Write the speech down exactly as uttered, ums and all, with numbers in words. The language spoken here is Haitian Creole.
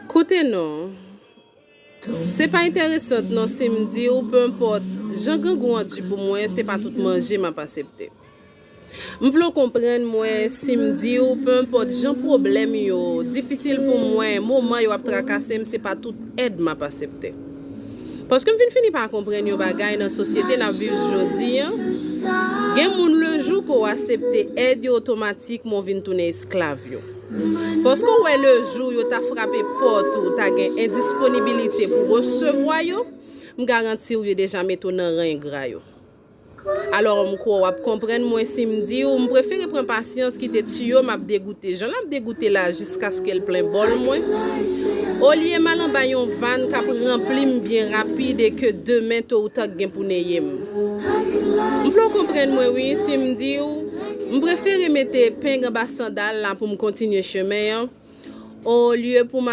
Koute non. Se pa enteresan non si m di w, pe enpòt jan grangou an di pou mwen, se pa tout manje m ap asepte. M vle w konprann mwen si m di w, pe enpòt jan pwoblèm yo difisil pou mwen, moman yo ap trakase m, se pa tout èd m ap asepte. Paske m vin fini pa konprann yon bagay nan sosyete n ap viv jodi an. Gen moun le jou ke w asepte èd yo otomatikman w vin tounen esklav yo. Paske w wè le jou yo ta frape pòt ou, ta gen endisponibilite pou resevwa yo, m garanti w yo deja mete w nan ran engra yo. Alò, m kwè w ap konprann mwen si m di w, m prefere pran pasyans kite tiyo m ap degoute jan l ap degoute la jiskaske l plen bòl mwen. Olye m al anba yon vàn k ap ranpli m byen rapid e ke demen to ou ta gen pou neye m. M vle w konprann mwen wi si m di w, m prefere mete peng anba sandal la pou m kontinye chemen an. Olye pou m